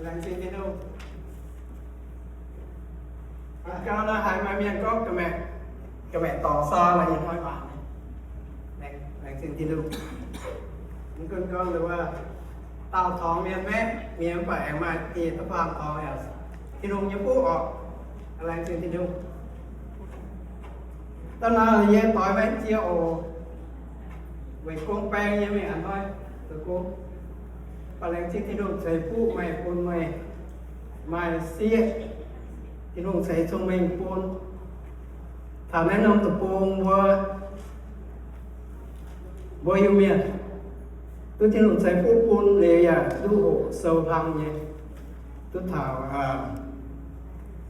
Laengz zingh Tin-Hungh. Gauh nor haiz maaih mienh gorngv ga'maeqc, ga'maeqc dorngc saau laaix ih hnoi waac. Laengz zingh Tin-Hungh. Mv gunv gorngv wuov dauh torngx mienh maeqv mienh mv baac aengx maaih dieh da'faam torngx yaac Tin-Hungh nyei fuqv orqc. Laengz zingh Tin-Hungh. Da'naaiv yie doix maiv jiex oc. Weic gong baeng yie mingh a'hnoi zoux gong. Baac laengz zingh Tin-Hungh ceix fuqv meih bun meih maaih sieqv. Tin-Hungh ceix cong-mengh bun taux naaiv norm deic-bung mbuo, mbuo Iu-Mienh, duqv Tin-Hungh ceix fuqv bun liuz yaac duqv hoqc sou hlang nyei, duqv taux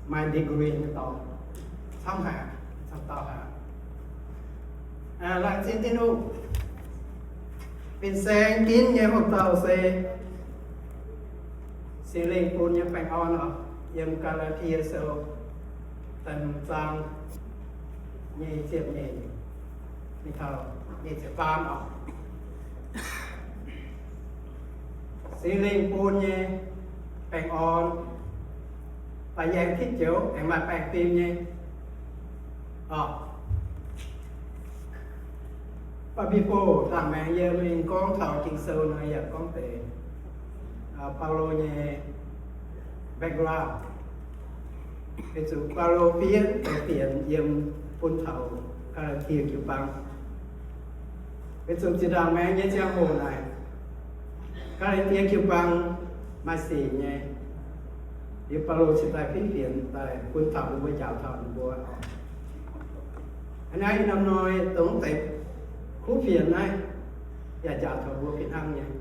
maaih degree nyei dorngx, camv haic, camv dauh haic. Laengz zingh Tin-Hungh. Fin-saeng ginv nyei hoc dauh se Singx Lingh bun nyei baengh orn oc. Yiem Gaa^laa^tie Sou da'hmz zaang nyei ziepc nyeic mingh taux nyei ziepc faam oc. Singx Lingh bun nyei baengh orn, baac yie aengx tipv joux aengx maaih baengh fim nyei oc. Baac before ndaangc maengx yie mingh gorngv taux Ging-Sou nor yaac gorngv deix Baulo nyei background. Weic zuqc Baulo fiev deix fienx yiem bun taux Gaa^laa^tie jiu-baang. Weic zuqc zinh ndaangc maengx nyei ziangh hoc naaic, Gaa^laa^tie jiu-baang maaih sic nyei, liuz Baulo cingx daaih fiev fienx daaih bun taux ninh mbuo, njaaux taux ninh mbuo. Hnangv naaiv, ih norm hnoi dongh deix kuv fienx naaiv yaac njaaux taux mbuo fih hnangv nyei.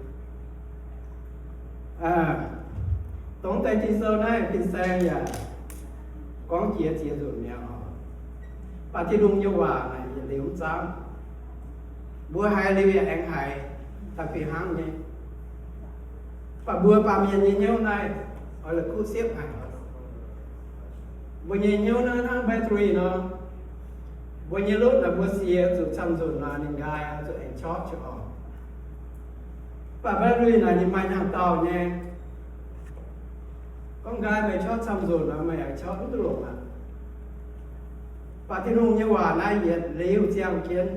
Dongh deix Ging-Sou naaiv fin-saeng yaac gorngv jiex ziex nzunc mi'aqv oc. Baac Tin-Hungh nyei waac naaic yietc liuz mv zaamv. Mbuo haiz liuz yaac aengx haiz daaih fih hnangv nyei. Baac mbuo baamh mienh nyei hnyouv naaiv oix la'kuqv siepv haic. Mbuo nyei hnyouv naaiv hnangv battery nor. Mbuo nyei lutv naaic mbuo sie zuqc camv nzunc nor ninh nqaai zuqc aengx chorpv jienv oc. Baac battery naaic ninh maaih hnyangx-daauh nyei. Gorngv nqaai meih chorpv camv nzunc nor meih aengx chorpv mv duqv longc aqv. Baac Tin-Hungh nyei waac naaiv yietc liuz ziangh jienv,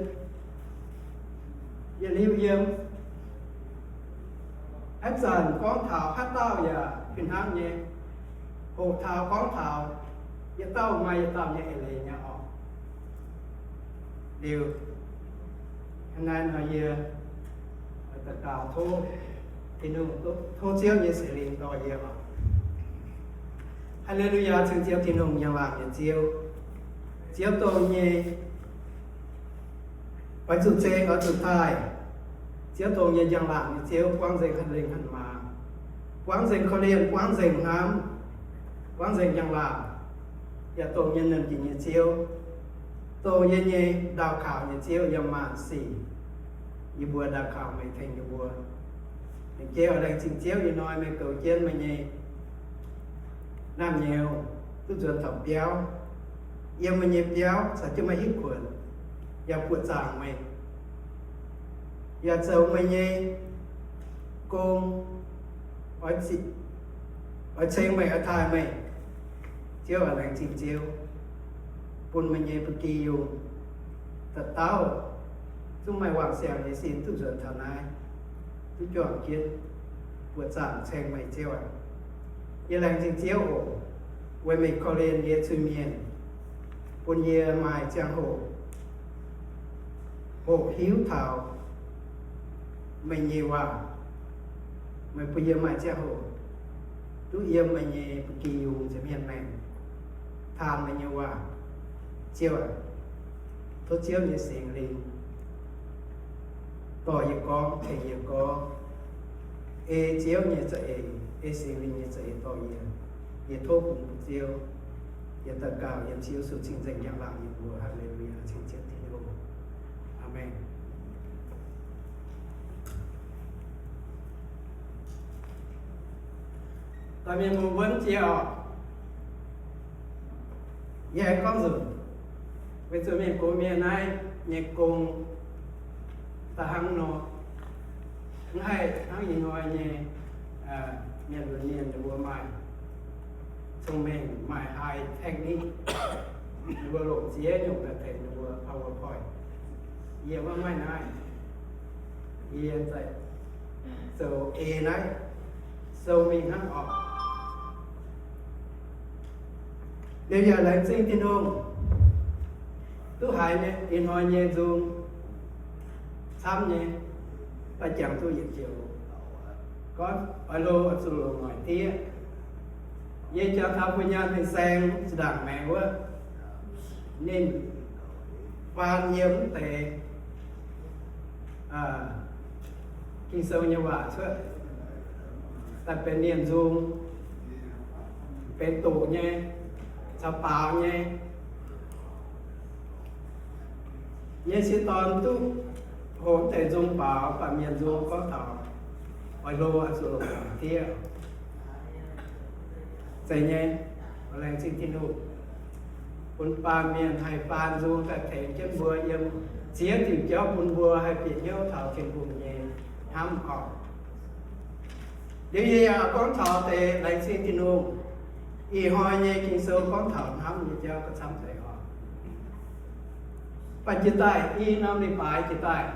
yietc liuz yiem. Haaix zanc gorngv taux haaix dauh yaac fih hnangv nyei. Hoqc taux gorngv taux yietc dauh maaih yietc dauh nyei eix leiz nyei oc. Liuz, hnangv naaiv nor yie daux gaux tov Tin-Hungh, tov Ziouv nyei Singx Lingh dorh yie oc. Haa^le^lu^yaa, ceng Ziouv Tin-Hungh, njang-laangc nyei Ziouv. Ziouv dongh nyei oix zuqc ceng oix zuqc taaih. Ziouv dongh nyei njang-laangc nyei Ziouv, buangv nzengc hatc lengh hatc maaz, buangv nzengc korv-lienh, buangv nzengc hnamv, buangv nzengc njang-laangc, yaac dongh nyei nernh jiex nyei Ziouv, dongh yie nyei ndaauh kaux nyei Ziouv yiem maanc sic. Yie mbuo ndaauh kaux meih tengx yie mbuo. Laengz jiex, laengz zingh Ziouv, ih hnoi meih goux jienv meih nyei naamh nyouz duqv nzuonx taux biauv. Yiem meih nyei biauv caux jienv meih hitv kuonx, yaac buoqc zaangc meih, yaac zoux meih nyei gong, oix ceng meih, oix taaih meih. Ziouv aac, laengz zingh Ziouv bun meih nyei ba'gi yungh dauh dauh zungv maaih wangc siangx nyei sin duqv nzuonx taux naaiv, duqv juangc jienv buoqc zaangc ceng meih, Ziouv aac. Yie laengz zingh Ziouv oc, weic meih korv-lienh yie zuiz-mienh, bun yie maaih ziangh hoc hoqc hiuv taux meih nyei waac. Meih bun yie maaih ziangh hoc duqv yiem meih nyei ba'gi yungz nza'hmien maengx, taan meih nyei waac. Ziouv aac, tov Ziouv nyei Singx Lingh dorh yie gorngv, tengx yie gorngv, ei Ziouv nyei za'eix, ei Singx Lingh nyei za'eix dorh yie. Yie tov bun Ziouv. Yie daux gaux yiem Ziouv Yesu cing-nzengc njang-laangc nyei mbuox. Haa^le^lu^yaa. Ceng Ziouv Tin-Hungh. Aamen. Daaih mienh mbuo wuonv jiex oc. Yie aengx gorngv nzunc, weic zuqc mienh gox mienh naaiv nyei gong da'hnangv nor, mv haih hnangv ih hnoi nyei Mienh lunx mienh ninh mbuo maaih cong-mengh, maaih high technique, ninh mbuo longc ziex nyungc daaih tengx ninh mbuo PowerPoint. Yie maiv maaih naaiv. Yie zoux eix naaiv sou mingh hnangv oc. Liuz yaac laengz zingh Tin-Hungh duqv haiz nyei ih hnoi nyei nzung camv nyei, daaih jangx duqv yietc joux gorngv oix longx oix zuqc longc noic diev. Yie jangx taux Bun Nyaanh fin-saeng zinh ndaangc maengx wuov, ninh faan yiem wuov deix Ging-Sou nyei waac cuotv daaih benx mienh nzung, benx doqc nyei caux baaux nyei. Nyei sieqv dorn duqv hoqc deix nzung baaux, mv baac mienh nzung gorngv taux oix longx oix zuqc longc noic diev. Zeiz nyei, laengz zingh Tin-Hungh bun baamh mienh haih faan nzung daaih tengx jienv mbuo yiem ziex diuc jauv bun mbuo haih bieqc hnyouv taux Tin-Hungh nyei hnamv oc. Liuz yie yaac gorngv taux deix laengz zingh Tin-Hungh, ih hnoi nyei Ging-Sou gorngv taux hnamv nyei jauv gauh camv deix oc. Baac jiex daaih i norm leiz-baaix jiex daaih,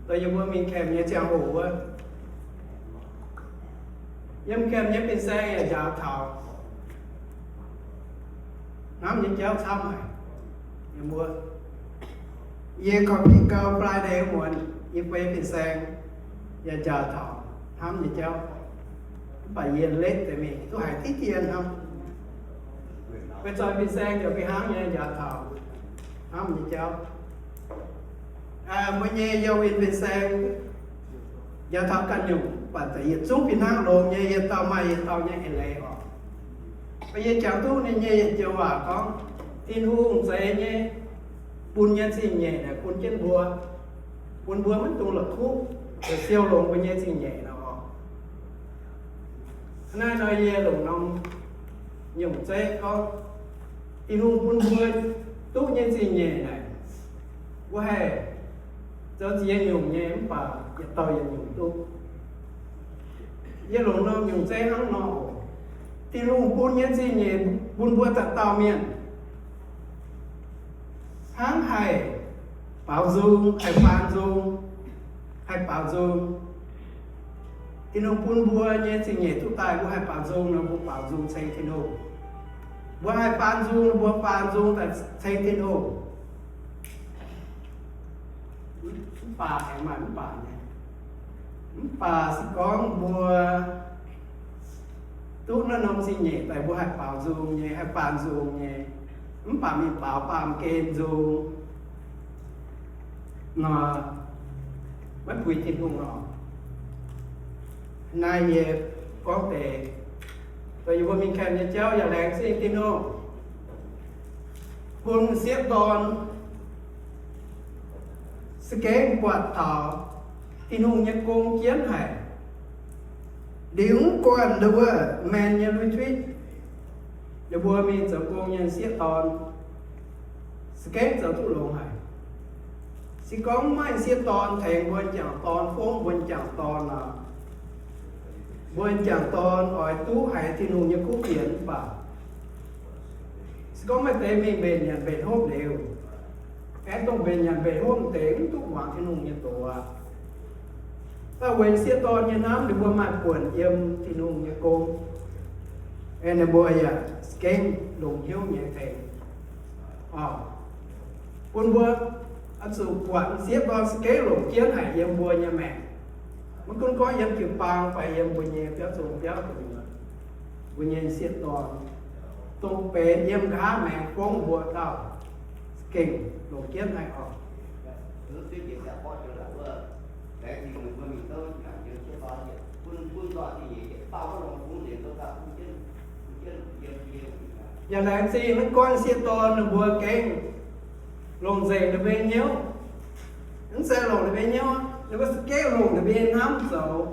dongh yie mbuo mingh camp nyei ziangh hoc wuov, yiem camp nyei fin-saeng yaac njaaux taux hnamv nyei jauv camv haic. Yie mbuo, yie korv-fiqv gau Friday muonz yie fei fin-saeng yaac njaaux taux hnamv nyei jauv, mv baac yie letv deix mingh duqv haiz diqv dien hnamv. Feix zoih fin-saeng yaac fih hnangv nyei njaaux taux hnamv nyei jauv. Mbuo nyei yiem win fin-saeng njaaux taux ganh nyungc, mv baac yietc zungv fih hnangv longx nyei, yietc dauh maaih yietc dauh nyei eix leiz oc. Mv baac yie jangx duqv ninh nyei yietc joux waac gorngv, Tin-Hungh zeix nyei, bun nyei zingh nyeic naaic bun jienv mbuo, bun mbuo maiv dungx la'kuqv, siou longx mbuo nyei zingh nyeic nor oc. Naaiv nor yie longc norm nyungc zeiv gorngv, Tin-Hungh bun mbuo duqv nyei zingh nyeic naaic, mbuo haih zoux ziex nyungc nyei, mv baac yietc dauh yietc nyungc duqv. Yie longc norm nyungc zeiv hnangv nor oc. Tin-Hungh bun nyei zingh nyeic bun mbuo dauh dauh mienh hnangv haih baaux nzung, haih faan nzung, haih baaux nzung. Tin-Hungh bun mbuo nyei zingh nyeic duqv daaih, mbuo haih baaux nzung nor, mbuo baaux nzung ceng Tin-Hungh. Mbuo haih faan nzung, mbuo faan nzung daaih ceng Tin-Hungh. Mv baac aengx maaih mv baac nyei. Mv baac se gorngv mbuo duqv naaiv norm zingh nyeic daaih, mbuo haih baaux nzung nyei, haih faan nzung nyei, mv baac mingh baaux baamh gen nzung nor, maiv puix Tin-Hungh oc. Naaiv yie gorngv deix, dongh yie mbuo mingh camp nyei jauv yaac laengz zingh Tin-Hungh bun m'sieqv dorn za'gengh buatc taux Tin-Hungh nyei gong jienv haic. Liuz mv guanh nduov maen nyei lui-tuitv, ninh mbuo mingh zoux gong nyei m'sieqv dorn za'gengh zoux duqv longx haic. Se gorngv maiv maaih m'sieqv dorn tengx mbuo m'jangc dorn, fongv mbuo m'jangc dorn nor, mbuo m'jangc dorn oix duqv haiz Tin-Hungh nyei kuv fienx mv baac se gorngv maaih deix mingh mbenc nyanc mbenc hopv liuz, aengx dongh mbenc nyanc mbenc hopv deix mv duqv muangx Tin-Hungh nyei doz aqv. Daaih weic m'sieqv dorn nyei hnamv, ninh mbuo maaih buonc yiem Tin-Hungh nyei gong, aengx ninh mbuo yaac za'gengh longc hnyouv nyei tengx. Bun mbuo oix zuqc buatc m'sieqv dorn za'gengh longc jienv haic yiem mbuo nyei maengc. Maiv gunv gorngv yiem jiu-baang fai yiem mbuo nyei biauv zong biauv gu'nyuoz, mbuo nyei m'sieqv dorn dongh benx yiem nqa'haav maengx fongv mbuo dauh za'gengh longc jienv haic oc. Yaac laengz zingh maiv gunv m'sieqv dorn ninh mbuo gengh longc nzengc ninh mbuo nyei hnyouv. Mv zeiz longc ninh mbuo nyei hnyouv, ninh mbuo za'gengh longc ninh mbuo nyei hnamv zoux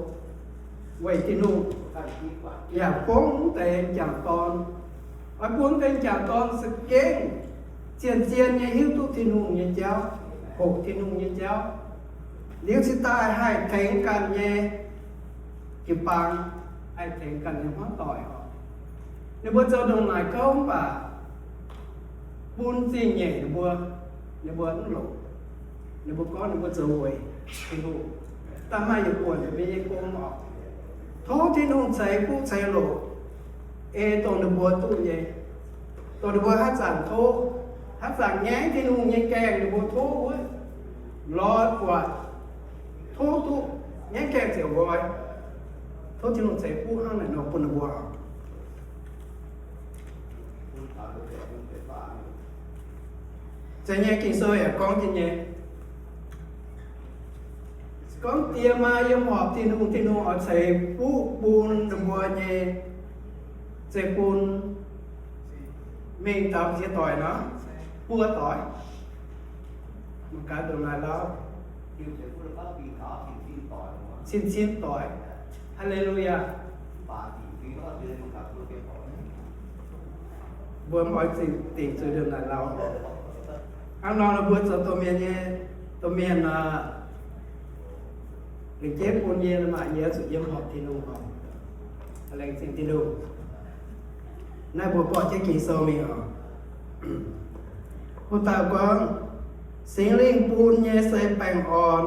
weic Tin-Hungh, yaac fongv wuov deix m'jangc dorn. Oix bun m'jangc dorn za'gengh zien-zien nyei hiuv duqv Tin-Hungh nyei jauv, hoqc Tin-Hungh nyei jauv, liuz cingx daaih haih tengx ganh nyei jiu-baang, haih tengx ganh nyei hmuangv doic oc. Ninh mbuo zoux ndongc naaic gouv mv baac bun zingh nyeic ninh mbuo, ninh mbuo mv longc. Ninh mbuo gorngv ninh mbuo zoux weic Tin-Hungh, daaih maaih yietc buonc ninh mbuo nyei gong oc. Tov Tin-Hungh ceix fuqv ceix loc, ei dongh ninh mbuo duqv nyei, dongh ninh mbuo haaix zanc tov, haaix zanc ngaengv Tin-Hungh nyei gaengh ninh mbuo tov wuov, lorz buatc, tov duqv, ngaengv gaengh ziouc nqoi. Tov Tin-Hungh ceix fuqv hnangv naaic nor bun ninh mbuo oc. Zeiz nyei, Ging-Sou yaac gorngv jienv nyei. Gorngv diex maa yiem horpc Tin-Hungh, Tin-Hungh oix ceix fuqv bun ninh mbuo nyei zeiv-fun mingh taux ziex doic nor, buo doic. Mangc gaax ndongc naaic lauh, cin-cin doic. Haa^le^lu^yaa. Mbuo mv oix zingh dingc zuiz ndongc naaic lauh. Hnangv nor, mbuo zoux domh mienh nyei, domh mienh aac, lengc jeiv bun yie, maaih yie zuqc yiem horpc Tin-Hungh oc. Laengz zingh Tin-Hungh. Naaiv mbuo borqv jienv Ging-Sou mingh oc. Mbuo daaih gorngv Singx Lingh bun nyei se baengh orn.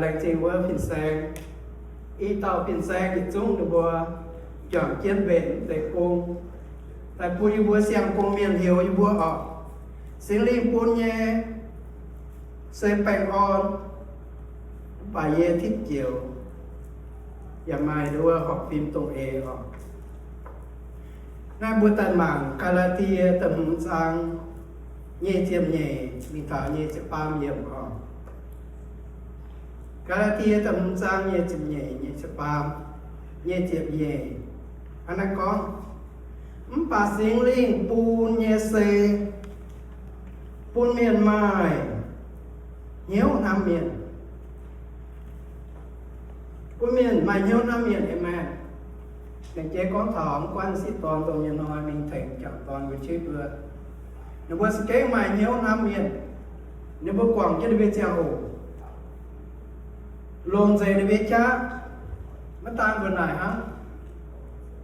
Laengz zingh wuov fin-saeng, i dauh fin-saeng yietc zungv ninh mbuo juangc jienv mbenc mv deix gong, daaih bun yie mbuo siang-gong mienh heuc yie mbuo oc. Singx Lingh bun nyei se baengh orn, mv baac yie tipv joux yaac maaih nduov horpc fim dongh eix oc. Naaiv mbuo daaih mangc Gaa^laa^tie da'hmz zaang nyic ziepc nyeic mingh taux nyic ziepc faam yiemc oc. Gaa^laa^tie da'hmz zaang nyic ziepc nyeic, nyic ziepc faam, nyic ziepc nyeic. Hnangv naaiv gorngv, mv baac Singx Lingh bun nyei se bun mienh maaih hnyouv hnamv mienh. Bun mienh maaih hnyouv hnamv mienh, aamen. Laengz jeiv gorngv taux mv guanh sieqv dorn dongh nyei hnoi mingh tengx jangc dorn mbuo, ninh mbuo za'gengh maaih hnyouv hnamv mienh. Ninh mbuo guangc jienv ninh mbuo nyei ziangh hoc, longc nzengc ninh mbuo nyei qaqv, maiv daan mbuo naaic hnangv,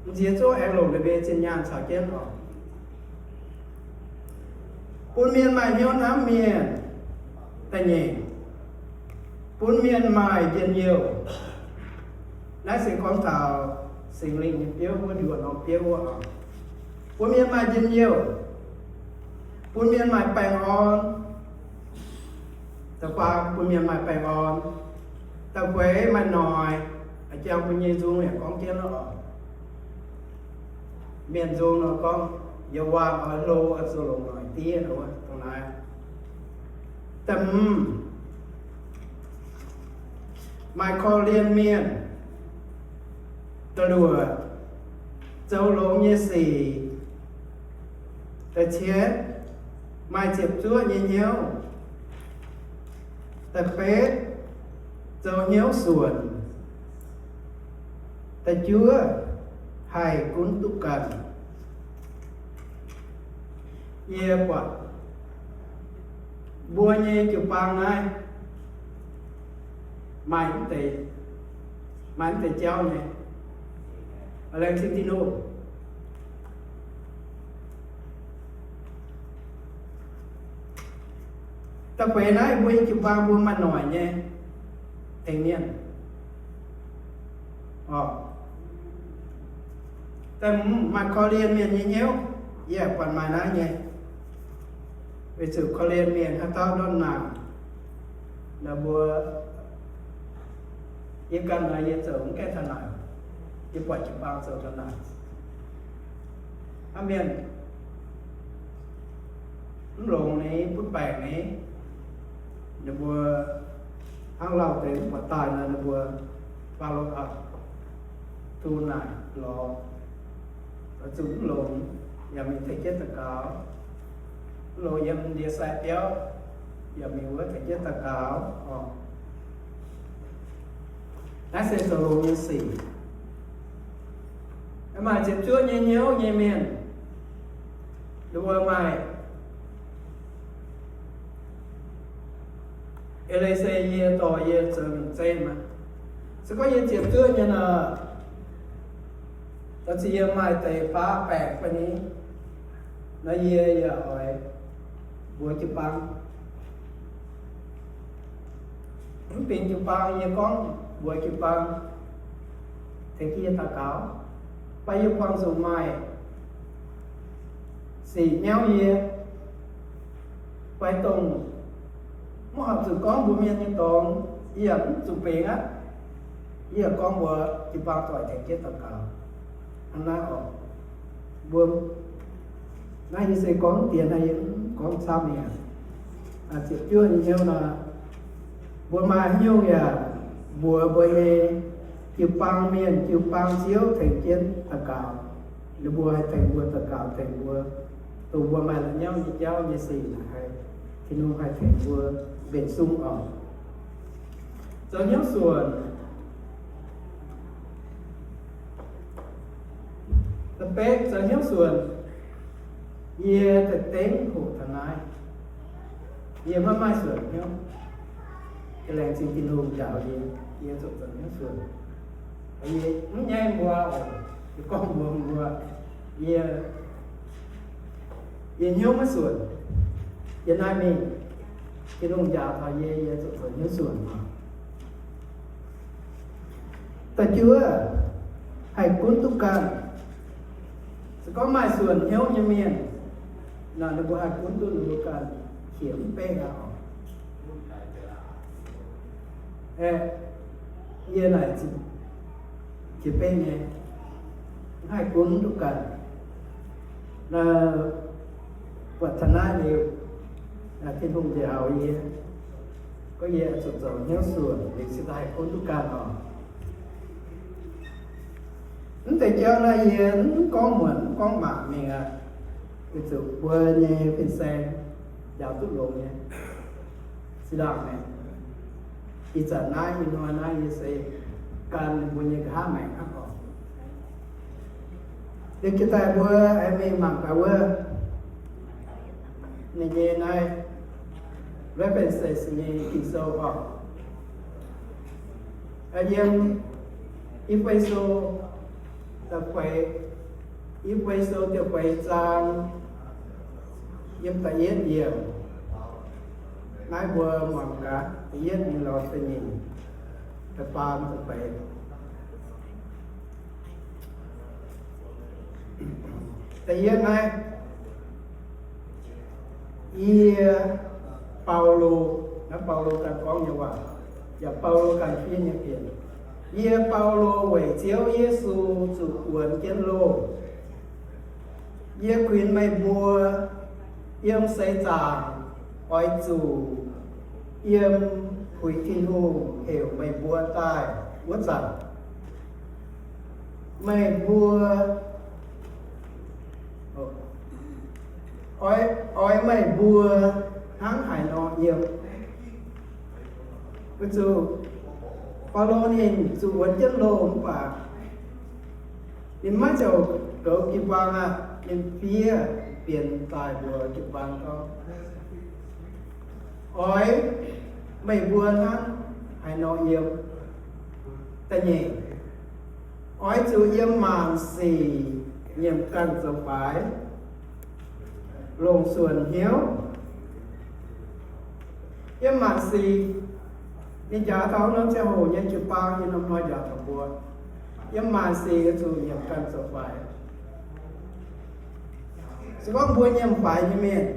m'nziex zungv aengx longc ninh mbuo nyei zinh nyaanh caux jienv oc. Bun mienh maaih hnyouv hnamv mienh. Da'nyeic, bun mienh maaih njien-youh. Naaiv se gorngv taux Singx Lingh nyei biouv wuov, nduoqc norm biouv wuov oc. Bun mienh maaih njien-youh, bun mienh maaih baengh orn. Da'faam, bun mienh maaih baengh orn. Da'feix, maaih noic. A'jang mbuo nyei nzung yaac gorngv jienv oc. Mienh nzung nor gorngv, yaac waac oix hlo, oix zuqc longc noic diev nor wuov dongh naaiv. Da'hmz, maaih korv-lienh mienh. Da'luoqc, zoux longx nyei sic. Da'cietv, maaih ziepc zuoqv nyei hnyouv. Da'betv, zoux hnyouv suonc. Da'juov, haih gunv duqv ganh. Yie buatc mbuo nyei jiu-baang naaiv maaih mv deix, maaih mv deix jauv nyei. Laengz zingh Tin-Hungh. Da'feix naaiv mbuo nyei jiu-baang mbuo maaih noic nyei tengx mienh oc. Da'hmz maaih korv-lienh mienh nyei hnyouv, yie buatc maaih naaiv nyei. Weic zuqc korv-lienh mienh haaix dauh ndortv naanc, ninh mbuo, yie ganh naaiv yie zoux mv gaengh taux naaic, yie buatc jiu-baang zoux taux naaic. Hnangv mienh mv longx nyei, butv baengc nyei, ninh mbuo hnangv lauh deix mv buatc daaih nor, ninh mbuo follow up, tu naaic lorz, oix zuqc mv longx yaac mingh tengx jienv daux gaux, mv longx yiem ndie-sai biauv yaac mingh wuov tengx jienv daux gaux oc. Naaiv se zoux longx nyei sic. Maaih ziepc zuoqv nyei hnyouv nyei mienh, ninh mbuo maaih, eix leiz se yie dorh yie zoux nyungc zeiv maah, Se gorngv yie ziepc zuoqv nyei nor, da'zinh yie maaih deix baav baeqc fai ni, nor yie yaac oix mbuox jiu-baang. Mv bingx jiu-baang yie gorngv mbuox jiu-baang tengx jienv yie daux gaux, fai yie buangh zuqc maaih sic nyauv yie, fai dongh mv horpc zuqc gorngv mbuox mienh nyei dorngx, yie yaac mv zuqc bingx aqv. Yie yaac gorngv mbuox jiu-baang doic tengx jienv daux gaux. Hnangv naaiv oc. Mbuo, naaiv yie se gorngv dien naaiv, yie mv gorngv camv mi'aqv. Ziepc juov nyei hnyouv nor, mbuo maaih haaix nyungc yaac mbuox mbuo nyei jiu-baang mienh, jiu-baang ziouv tengx jienv daux gaux. Ninh mbuo haih tengx mbuo daux gaux, tengx mbuo, dongh mbuo maaih la'nyauv nyei jauv nyei sic naaic, haih, Tin-Hungh haih tengx mbuo mbenc sung oc. Zoux hnyouv suonc. Da'betv, zoux hnyouv suonc. Yie da'dengv hoqc taux naaiv, yie maiv maaih suonc hnyouv. Laengz zingh Tin-Hungh njaaux yie, yie zuqc zoux hnyouv suonc. Yie mv nyaiv mbuo oc, yie gorngv mbuox mbuo, yie, yie hnyouv maiv suonc. Yie naaiv mingh, Tin-Hungh njaaux taux yie, yie zuqc zoux hnyouv suonc oc. Da'juov, haih gunv duqv ganh. Se gorngv maaih suonc hnyouv nyei mienh, naaic ninh mbuo haih gunv duqv ninh mbuo ganh qiex mv beiv aqv oc. Aeqv, yie naaic qiex beiv nyei, mv haih gunv duqv ganh. Naaiv buatc taux naaiv liuz, Tin-Hungh njaaux yie, gorngv yie zuqc zoux hnyouv suonc liuz cingx daaih haih gunv duqv ganh oc. Mv deix jauv naaiv yie mv gorngv muonc mv gorngv mangc mingh aqv. Weic zuqc mbuo nyei fin-saeng njaaux duqv longx nyei. Zinh ndaangc maengc, ih zanc naaiv, ih hnoi naaiv yie se gan ninh mbuo nyei nqa'haav maengc hnangv oc. Liuz jiex daaih mbuo aengx mingh mangc gaax wuov ninh nyei naaiv References nyei Ging-Sou oc. Yiem E^fe^so, E^fe^so da'feix zaang, yiem da'yietv yiemc. Naaiv mbuo muangx gaax, da'yietv mingh lorz da'nyeic, da'faam, da'feix. Da'yietv naaiv, yie, Baulo, naaiv Baulo ganh gorngv nyei waac, yaac Baulo ganh fiev nyei bieqc. Yie, Baulo, weic Ziouv Yesu zuqc wuonx jienv loh. Yie kuinx meih mbuo yiem seix zaangc oix zuqc yiem puix Tin-Hungh heuc meih mbuo daaih wuov zanc, meih mbuo, oix, oix meih mbuo hnangv haaix nor yiem. Weic zuqc Baulo ninh zuqc wuonx jienv loh mv baac ninh maiv ziouc goux jiu-baang aqv. Ninh fiev fienx daaih mbuox jiu-baang gorngv, oix meih mbuo hnangv haaix nor yiem. Da'nyeic, oix zuqc yiem maanc sic nyiemc ganh zoux faix, longc suonc hnyouv. Yiem maanc sic, ninh njaaux taux norm ziangh hoc nyei jiu-baang, yie norm hnoi njaaux taux mbuo, yiem maanc sic oix zuqc nyiemc ganh zoux faix. Se gorngv mbuo nyiemc faix nyei mienh,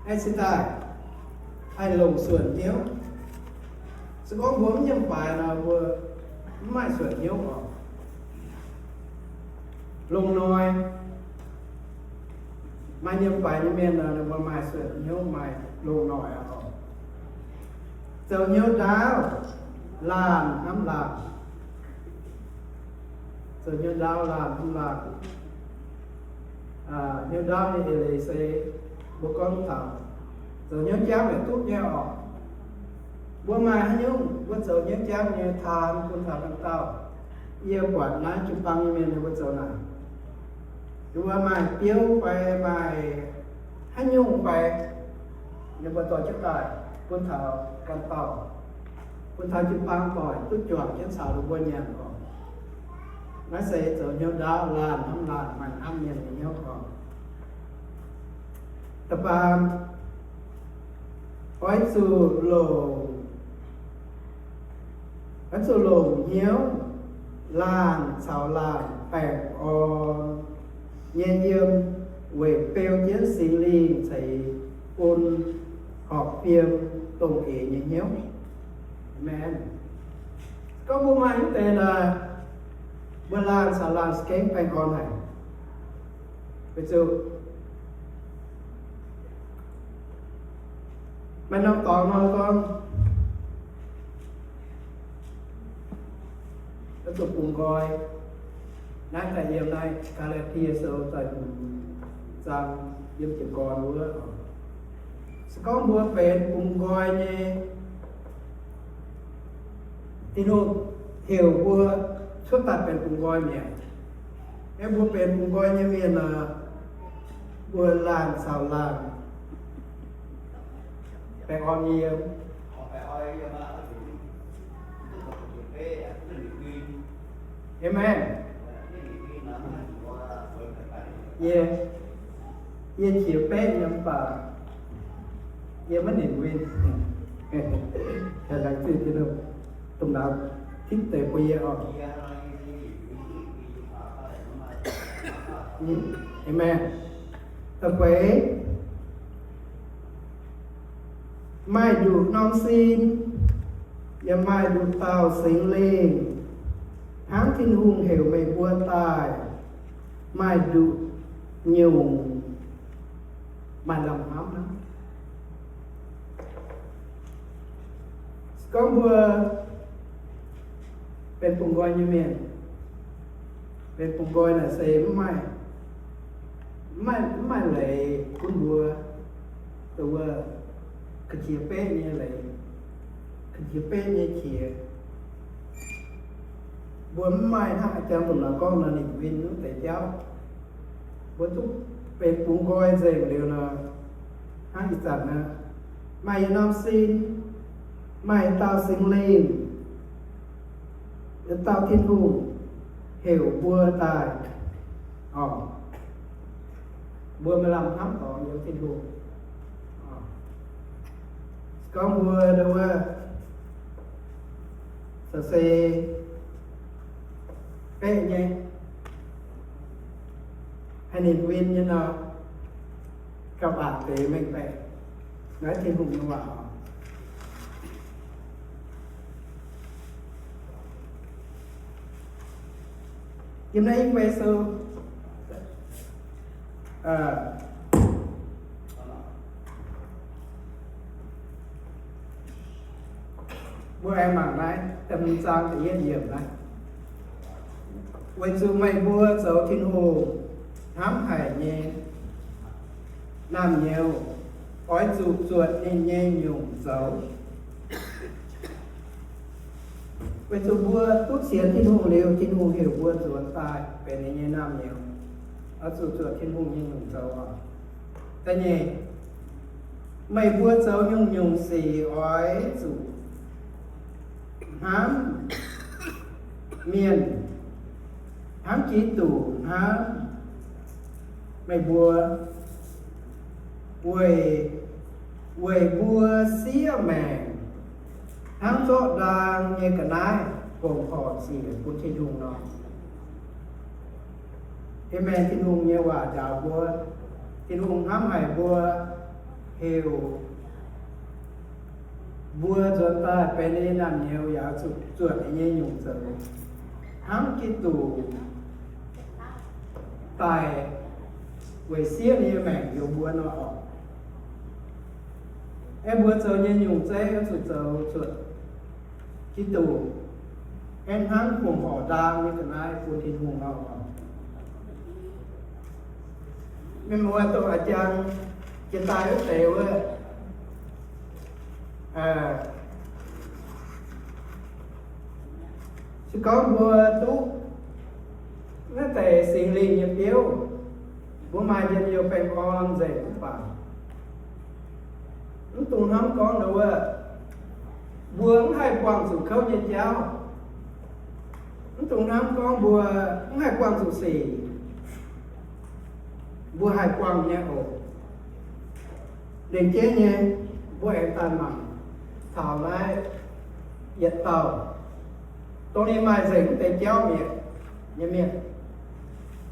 aengx cingx daaih haih longc suonc hnyouv. Se gorngv mbuo mv nyiemc faix nor, mbuo mv maaih suonc hnyouv oc. Longc noic. Maaih nyiemc faix nyei mienh nor, ninh mbuo maaih suonc hnyouv, maaih longc noic aqv oc. Zoux hnyouv ndaauv, laanh hnamv laanh. Zoux hnyouv ndaauv, laanh hnamv laanh. Hnyouv ndaauv nyei eix leiz se mbuo gorngv taux zoux hnyouv jangv yaac duqv nyei oc. Mbuo maaih haaix nyungc mbuo zoux hnyouv jangv nyei taan bun taux ganh dauh. Yie buatc naaiv jiu-baang nyei mienh ninh mbuo zoux naaic. Ninh mbuo maaih biouv fai maaih haaix nyungc fai, ninh mbuo dorh jienv daaih bun taux ganh dauh. bun taux jiu-baang doic duqv juangc jienv caux ninh mbuo nyanc oc. Naaiv se zoux hnyouv ndaauv laanh hnamv laanh, maaih hnamv mienh nyei hnyouv oc. Da'faam, oix zuqc longc, oix zuqc longc hnyouv laanh caux laanh baengh orn nyei yiem, weic beu jienv Singx Lingh ceix bun horpc fiem dongh eix nyei hnyouv. Aamen. Gorngv mbuo maaih mv deix naaic, mbuo laanh caux laanh za'gengh baengh orn haic. Weic zuqc maaih norm dorngx nor gorngv, oix zuqc bungx nqoi. Naaiv daaih yiem naaiv Gaa^laa^tie Sou daaih bungx zaang yiem jiez gorn wuov. Se gorngv mbuo benx bungx nqoi nyei, Tin-Hungh heuc mbuo cuotv daaih benx bungx nqoi mi'aqv. Aeqv, mbuo benx bungx nqoi nyei mienh nor, mbuo laanh caux laanh baengh orn yiem. Aamen. Yie, yie qiex beqv nyei mv baac yie maiv ninh win. Laengz zingh Tin-Hungh, domh nauz tipv deix bun yie oc. Aamen. Da'feix, maaih nduqc norm sin, yaac maaih nduqc dauh Singx Lingh, hnangv Tin-Hungh heuc meih mbuo daaih maaih nduqc nyungc maaih lamh hnamv hnangv. Se gorngv mbuo benx bungx nqoi nyei mienh, benx bungx nqoi naaic se mv maaih, mv maaih, mv maaih leiz gunv mbuo, dongh wuov, ga'qiex beqv nyei leiz, ga'qiex beqv nyei qiex. Mbuo mv maaih hnangv a'jang dongh naaiv gorngv nor, ninh win wuov deix jauv. Mbuo duqv benx bungx nqoi nzengc liuz nor, hnangv ih zanc nor, maaih yietc norm sin, maaih dauh Singx Lingh, yietc dauh Tin-Hungh heuc mbuo daaih, orqc, mbuo maaih lamh hnamv dorngx yiem Tin-Hungh. Se gorngv mbuo ndau wuov, se, se beqv nyei, haih ninh win nyei nor, gauh aqc deix mengh baeqc. Naaiv Tin-Hungh nyei waac oc. Yiem naaiv Efeso, mbuo aengx mangc naaiv da'hmz zaang da'yietv yiemc naaiv. Weic zuqc meih mbuo zoux Tin-Hungh hnamv haic nyei naamh nyouz, oix zuqc zuotc ninh nyei nyungc zoux. Weic zuqc mbuo duqv sienx Tin-Hungh liuz, Tin-Hungh heuc mbuo nzuonx daaih benx ninh nyei naamh nyouz, oix zuqc zuotc Tin-Hungh nyei nyungc zoux oc. Da'nyeic, meih mbuo zoux nyungc-nyungc sic oix zuqc hnamv mienh, hnamv Giduc hnamv meih mbuo, weic, weic mbuo siev maengc hnangv zorqv ndaang nyei ga'naaiv fongc horc ziec bun Tin-Hungh nor. Aamen. Tin-Hungh nyei waac njaaux mbuo, Tin-Hungh hnamv haic mbuo, heuc mbuo nzuonx daaih benx ninh nyei naamh nyouz yaac zuqc zuotc ninh nyei nyungc zoux, hnangv Giduc daaih weic siev ninh nyei maengc heuc mbuo nor oc. Aeqv, mbuo zoux nyei nyungc zeiv oix zuqc zoux zuotc Giduc, aengx hnangv fongc horc ndaang nyei ga'naaiv bun Tin-Hungh nor oc. Mienh muoz, dongh a'jang jiex daaih wuov deix wuov, se gorngv mbuo duqv naaiv deix Singx Lingh nyei biouv, mbuo maaih njien-youh baengh orn nzengc mv baac mv dungx hnamv gorngv ndau wuov, Mbuo mv haih buangh zuqc kouv nyei jauv. Mv dungx hnamv gorngv mbuo mv haih buangh zuqc sic, mbuo haih buangh nyei oc. Lengc jeiv nyei, mbuo aengx daaih mangc taux naaiv yietc dauh, dongh ninh maaih nzengc mv deix jauv mi'aqv nyei mienh.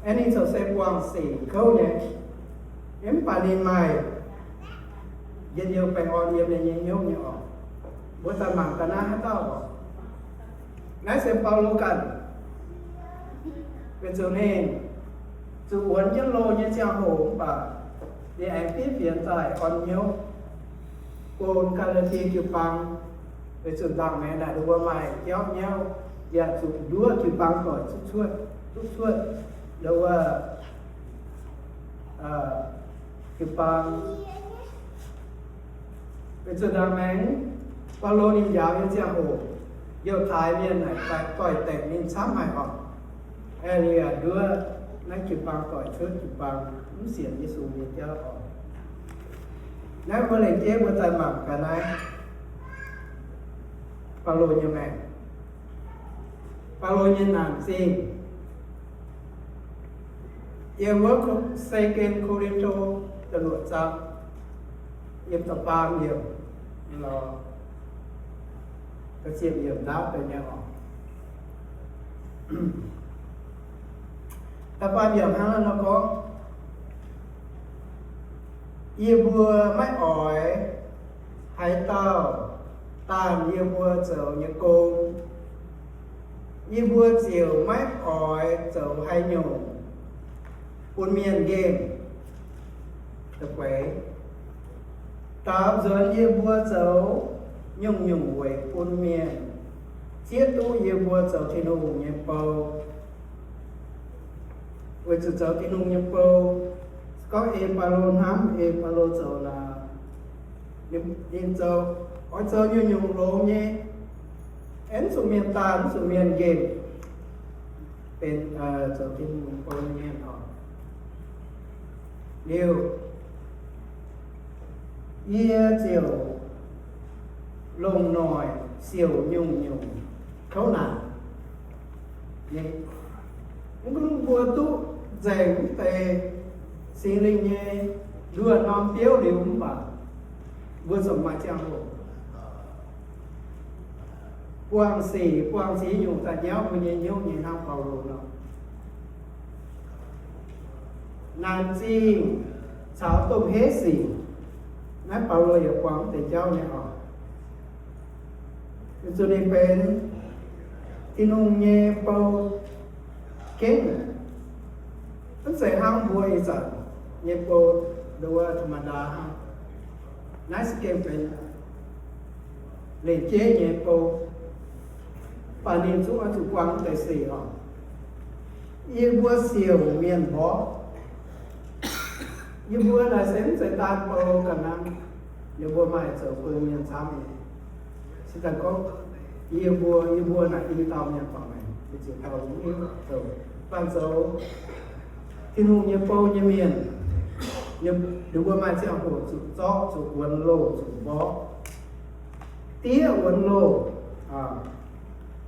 Aeqv, ninh ziouc se buangh sic kouv nyei, mv baac ninh maaih njien-youh baengh orn yiem ninh nyei hnyouv nyei oc. Mbuo daaih mangc ga'naaiv haaix dauh oc. Naaiv se Baulo ganh, weic zuqc ninh zuqc wuonx jienv loh nyei ziangh hoc mv baac ninh aengx fiev fienx daaih orn hnyouv bun Gaa^laa^tie jiu-baang, weic zuqc nzangc maengx naaic ninh mbuo maaih jauv nyauv, yaac zuqc nduov jiu-baang doic cuotv cuotv, duqv cuotv, nduov jiu-baang. Weic zuqc nzangc maengx Baulo ninh njaaux nyei ziangh hoc, Yiutai mienh naaic doix-dekc ninh camv haic oc. Aeqv, ninh yaac nduov naaiv jiu-baang doic cuotv jiu-baang, mv sienx Yesu nyei jauv oc. Naaiv mbuo lengc jeiv mbuo daaih mangc gaax naaiv Baulo nyei maengc, Baulo nyei naanc zingh. Yiem wuov Second Chronicles da'luoqc zaang, yiem da'faam yiemc, da'ziepc yiemc ndaauv deix nyei oc. Da'faam yiemc hnangv naaiv nor gorngv, yie mbuo maiv oix haaix dauh daanh yie mbuo zoux nyei gong. Yie mbuo ziouc maiv oix zoux haaix nyungc bun mienh nqemh. Da'feix, daaux nzuonx yie mbuo zoux nyungc-nyungc weic bun mienh zieqv duqv yie mbuo zoux Tin-Hungh nyei bou. Weic zuqc zoux Tin-Hungh nyei bou, gorngv ei Baulo hnamv, ei Baulo zoux naaic, ninh zoux, oix zoux nyungc-nyungc longx nyei, aeqv, mv zuqc mienh daanh, mv zuqc mienh nqemh, benx zoux Tin-Hungh bou nyei mienh oc. Liuz, yie ziouc longc noic siouc nyungc-nyungc kouv naanc. Mv gunv mbuo duqv nzengc mv deix Singx Lingh nyei nduoh norm biouv liuz mv baac, mbuo ziouc maaih ziangh hoc buangh sic buangh ziex nyungc daaih nyauv mbuo nyei hnyouv nyei hnangv Baulo nor. Naanc zingh caux domh heiv sic, naaiv Baulo yaac buangh mv deix jauv nyei oc. Weic zuqc ninh benx Tin-Hungh nyei bou gengh, mv zeiz hnangv mbuo ih zanc nyei bou, nduov ธรรมดา hnangv. Naaiv se gengh benx lengc jeiv nyei bou, mv baac ninh zungv oix zuqc buangh mv deix sic oc. Yie mbuo siouc mienh mborqv. Yie mbuo naaic se mv zeiz daan Baulo ganh hnangv. Yie mbuo maaih zoux gong mienh camv nyei. Se daaih gorngv yie mbuo, yie mbuo naaic i dauh mienh baac maengc, mbuo ziouc dauh mv hiuv zoux, banh zoux Tin-Hungh nyei bou nyei mienh, ninh mbuo maaih ziangh hoc zuqc zorqv, zuqc wuonx loh, zuqc mborqv. Diev wuonx loh,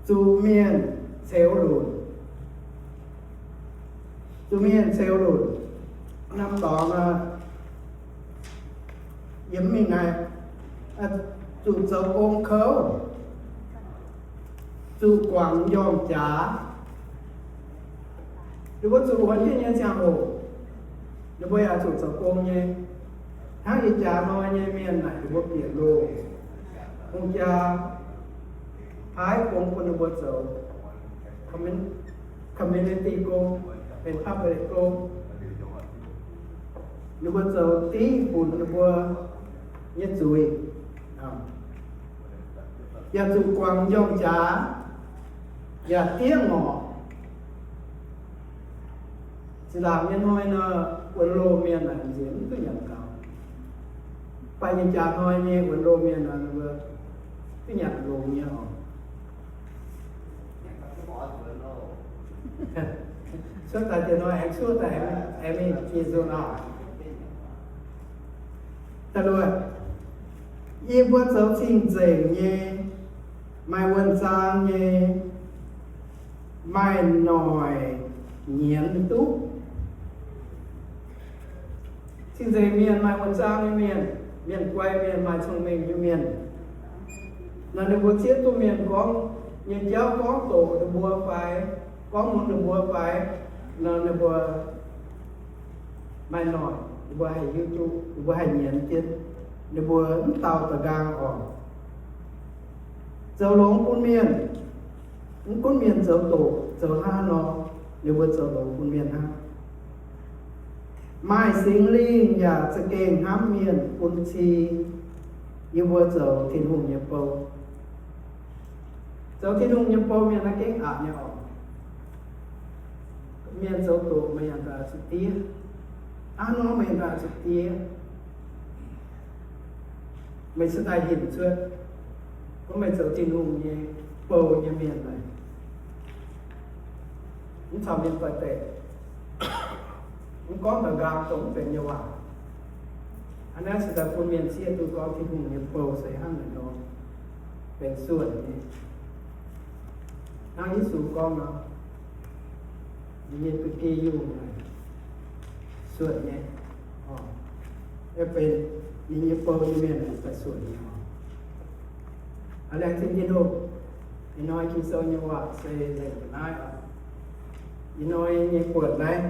zuqc mienh ceux lunc, zuqc mienh ceux lunc, norm dorngx yiem mingh naaiv, zuqc zoux gong kouv, zuqc guangc njormh jaax. Ninh mbuo zuqc wuonx jienv nyei ziangh hoc, ninh mbuo yaac zuqc zoux gong nyei. Hnangv ih jaax hnoi nyei mienh naaic, ninh mbuo bieqc loh, hungh jaa paaiv gong bun ninh mbuo zoux community gong, benx public gong. Ninh mbuo zoux div funx ninh mbuo nyei zuiz, yaac zuqc guangc njormh jaax, yaac diev ngorc. Zinh ndaangc nyei hnoi nor, wuonx loh mienh naaic nziex mv duqv nyanc gaux. Baac ih jaax hnoi nyei wuonx loh mienh nor, ninh mbuo duqv nyanc longx nyei oc. Cuotv daaih dieh hnoi aengx cuotv daaih aengx mingh Yesu nor. Da'luoqc, yie mbuo zoux cing-nzengc nyei maaih wuonh zaang nyei, maaih noic nyienz duqv. Cing-nzengc mienh maaih wuonh zaang nyei mienh, mienh guai mienh, maaih cong-mengh nyei mienh, nor ninh mbuo zieqv duqv mienh gorngv nyei jauv gorngv doqc ninh mbuo fai gorngv mun ninh mbuo fai, nor ninh mbuo maaih noic, ninh mbuo haih hiuv duqv, ninh mbuo haih nyienz jienv, ninh mbuo mv dau da'nqaang oc. Zoux longx bun mienh, mv gunv mienh zoux doqc zoux hnangv nor, ninh mbuo zoux longx bun mienh hnangv. Maaih Singx Lingh yaac za'gengh hnamv mienh bun cing yie mbuo zoux Tin-Hungh nyei bou. Zoux Tin-Hungh nyei bou mienh naaiv gengh aqc nyei oc. Mienh zoux doqc meih yaac zuqc diev, hnangv nor meih yaac zuqc diev. Meih cingx daaih hinc cuotv gorngv meih zoux Tin-Hungh nyei bou nyei mienh naaic, mv caux mienh doix-dekc, mv gorngv da'nqaang dongh mv benx nyei waac. Hnangv naaiv cingx daaih bun mienh zieqv duqv gorngv Tin-Hungh nyei bou se hnangv naaic nor, benx suonc nyei. Hnangv Yesu gorngv nor, ninh nyei ba'gi yungh naaic suonc nyei, oc, yaac benx ninh nyei bou nyei mienh naaic daaih suonc nyei oc. Aa, laengz zingh Tin-Hungh. Ih hnoi Ging-Sou nyei waac se nzengc ga'naaiv oc. Ih hnoi nyei buonc naaiv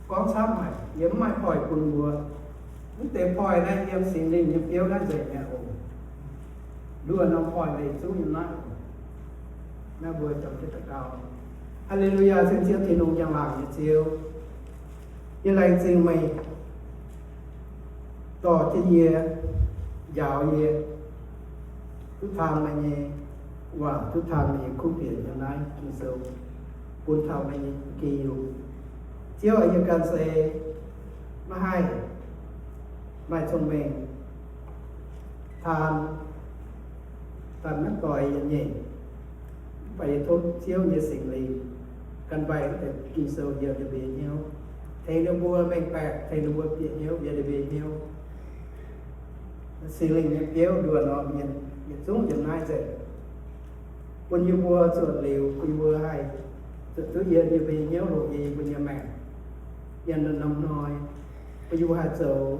gorngv camv haic, yie mv maaih poiv bun mbuo. Mv deix poiv naaiv yiem Singx Lingh nyei biouv naaiv nzengc mi'aqv oc. Nduov norm poiv leih zungv yiem naaiv oc. Naaiv mbuo juangc jienv daux gaux. Haa^le^lu^yaa, ceng Ziouv Tin-Hungh, njang-laangc nyei Ziouv. Yie laengz zingh meih dorh jienv yie, njaaux yie, duqv taan meih nyei waac, duqv taan meih nyei kuv fienx yiem naaiv Ging-Sou, bun taux meih nyei ba'gi yungh. Ziouv aac, yie ganh se maiv haih maaih cong-mengh taan, daaih maiv doix yie nyei. Mv baac yie tov Ziouv nyei Singx Lingh gan mbaih mv deix Ging-Sou yiem yie mbuo nyei hnyouv, tengx ninh mbuo mengh baeqc, tengx ninh mbuo bieqc hnyouv yiem yie mbuo nyei hnyouv. Singx Lingh nyei biouv nduov norm mienh yietc zungv yiem naaiv nzengc, bun yie mbuo zuotc liuz, bun yie mbuo haih zuotc duqv yiem yie mbuo nyei hnyouv longc yie mbuo nyei maengc. Yiem norm hnoi bun yie mbuo haih zoux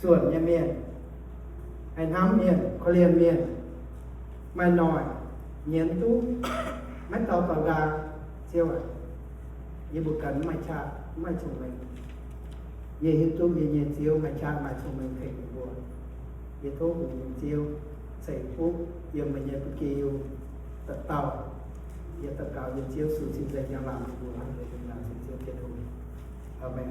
suonc nyei mienh, haih hnamv mienh, korv-lienh mienh, maaih noic, nyienz duqv, maiv dau daux nqaang. Ziouv aac, yie mbuo ganh mv maaih qaqv, mv maaih cong-mengh. Yie hiuv duqv yie nyei Ziouv maaih qaqv maaih cong-mengh tengx yie mbuo. Yie tov Tin-Hungh Ziouv ceix fuqv yiem meih nyei ba'gi yungh dauh dauh. Yie daux gaux yiem Ziouv Yesu nyei mengh njang-laangc mbuox. Aa^men.